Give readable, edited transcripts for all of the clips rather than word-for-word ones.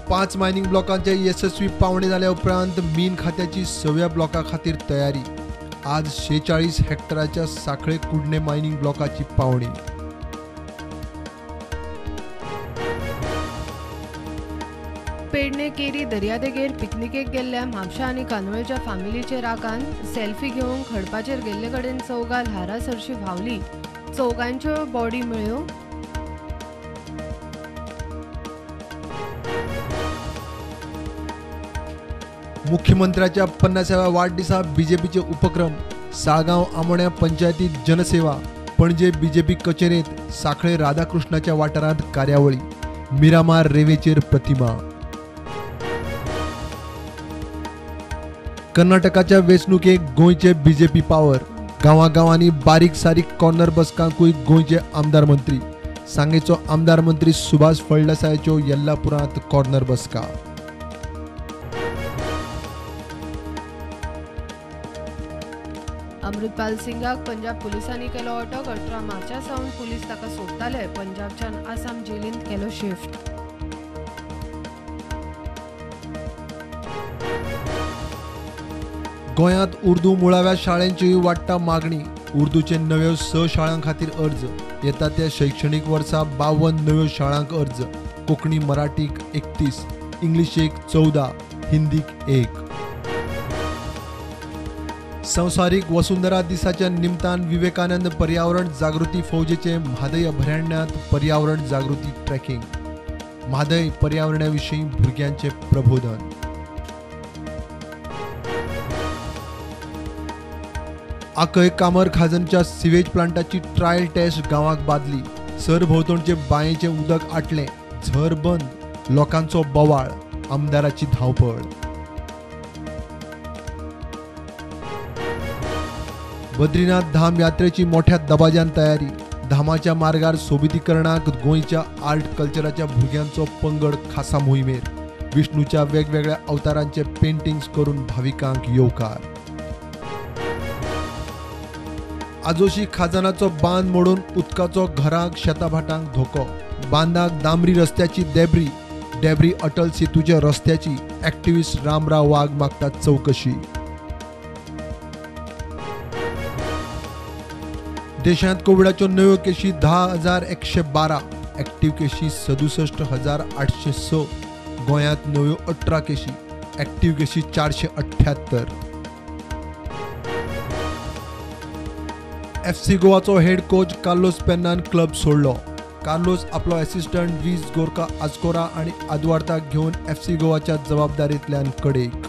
5 mining ब्लॉकांचे येसस्वी पावणे जाल्या उपरांत मीन खात्याची 6व्या ब्लॉका खातीर तयारी. आज 46 हेक्टराच्या साखळे कुडणे मायनिंग ब्लॉकाची पावणी. पेडणे केरी दर्यादेगेर पिकनिकेक गेल्ल्या म्हापशा आनी कांदोळेच्या फामिलीचे रागान सेल्फी घेवंक खडपाचेर गेल्ले कडेन चौगां ल्हारा सरशी व्हांवली. चौगांच्यो बॉडी मेळ्ळ्यो. मुख्यमंत्र्याच्या 50व्या वाडदिसा बीजेपीचे उपक्रम. साळगांव आमोण्या पंचायतीत जनसेवा. पणजे बीजेपी कचेरेत साखळे राधाकृष्णाच्या वाठारांत कार्यावळी. मिरामार रेवेचेर प्रतिमा. कर्नाटकाच्या वेंचणुकेक गोंयचे बीजेपी पावर. गांवागांवांनी बारीक सारीक कॉर्नर बसकांकूय गोंयचे आमदार मंत्री. सांगेचो आमदार मंत्री सुभाष फळदेसायाच्यो येल्लापुरांत कॉर्नर बसका. अमृतपाल सिंगाक पंजाब पुलिसांनी केलो अटक. 18 मार्चा सावन पुलीस ताका सोदताले. पंजाबच्यान आसाम जेलींत केलो शिफ्ट. गोंयांत उर्दू मुळाव्या शाळेंची वाडटा मागणी. उर्दूचे नव्यो 6 शाळां खातीर अर्ज. येता त्या शैक्षणीक वर्सा 52 नव्यो शाळांक अर्ज. कोंकणी मराठीक 31, इंग्लिशेक 14, हिंदीक 1. संवसारीक वसुंधरा दिसाच्या निमतान विवेकानंद पर्यावरण जागृती फौजेचे म्हादय अभयारण्यांत पर्यावरण जागृती ट्रेकिंग. म्हादय पर्यावरणाविशीं भुरग्यांचें प्रबोधन. आकय कामर खाजनच्या सिवेज प्लांटाची ट्रायल टेस्ट गांवाक बादली. सरभोंवतणचे बांयेचें उदक आटलें. झर बंद. लोकांचो बोवाळ. आमदाराची धांवपळ. बद्रीनाथ धाम यात्रेची मोठ्या दबाज्यान तयारी. धामाच्या मार्गार सोबितीकरणाक गोंयच्या आर्ट कल्चराच्या भुरग्यांचो पंगड खासा मोहिमेर. विष्णूच्या वेगवेगळ्या अवतारांचे पेंटिंग्स करून भाविकांक येवकार. आजोशी खाजनाचो बांद मोडून उदकाचो घरांक शेताभाटांक धोको. बांदाक दामरी रस्त्याची डेब्री. डेब्री अटल सेतूच्या रस्त्याची. ॲक्टिव्हिस्ट रामराव वाघ मागतात चौकशी. देशांत कोविडाच्यो नव्यो केशी 10,112, ॲक्टिव्ह केशी 67,806. गोंयांत नव्यो 18 केशी, ॲक्टिव्ह केशी 478. एफसी गोवाचो हेड कोच कार्लोस पेन्नान क्लब सोडलो. कार्लोस आपलो असिस्टंट वीस गोरका आजकोरा आनी आदवार्ताक घेवन एफसी गोवाच्या जबाबदारींतल्यान कडेक.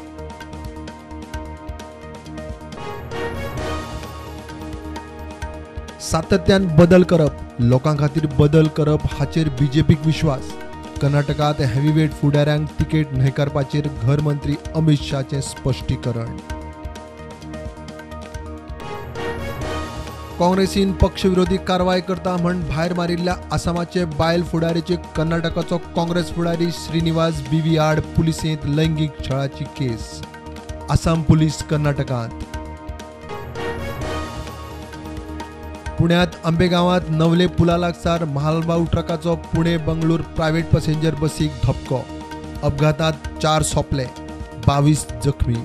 सातत्यान बदल करप, लोकां खातीर बदल करप हाचेर बीजेपीक विश्वास. कर्नाटकांत हेवीवेट फुडाऱ्यांक तिकेट न्हयकारपाचेर घर मंत्री अमित शाहचें स्पश्टीकरण. काँग्रेसीन पक्षविरोधी कारवाय करता म्हण भायर मारिल्ल्या आसामाचे बायल फुडारीचे कर्नाटकाचो काँग्रेस फुडारी श्रीनिवास बीवी आड पुलिसेंत लैंगीक छळाची केस. आसाम पुलीस कर्नाटकांत. पुण्यात आंबेगावात नवले पुला लागसार म्हालभाऊ ट्रकाचो पुणे बंगळूर प्रायव्हेट पॅसेंजर बसीक धपको. अपघातात 4 सोंपले, 22 जखमी.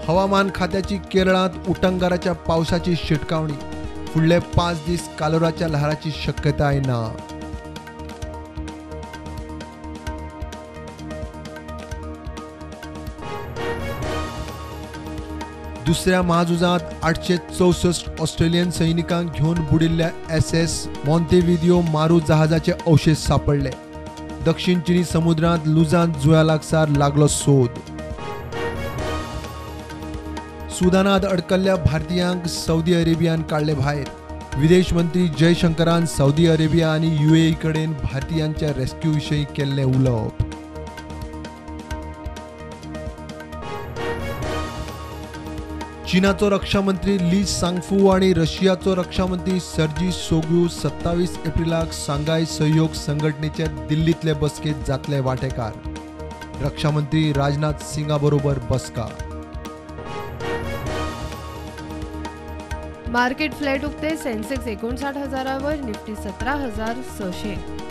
हवामान खात्याची केरळांत उटंगाराच्या पावसाची शिटकावणी. फुडले 5 दीस कालोराच्या ल्हाराची शक्यताय ना. दुसऱ्या महाझुजांत 864 ऑस्ट्रेलियन सैनिकांक घेवन बुडिल्ल्या SS Montevideo मारू जहाजाचे अवशेष सापडले. दक्षिण चिनी समुद्रांत लुजान जुंव्या लागसार लागलो सोद. सुदानात अडकल्ल्या भारतीयांक सौदी अरेबियान काडले भायर. विदेश मंत्री जयशंकरान सौदी अरेबिया आनी युएई कडेन भारतीयांच्या रेस्क्यू विशीं केल्लें उलोवप. चीनाचो रक्षामंत्री ली सांगफू आनी रशियाचो रक्षामंत्री सर्जी सोग्यू 27 एप्रिलाक शांघाय सहयोग संघटनेचे दिल्लींतले बसकेत जातले वांटेकार. रक्षामंत्री राजनाथ सिंगा बरोबर बसका. मार्केट फ्लॅट उक्ते. सेन्सेक्स 59,000 वर, निफ्टी 17,600.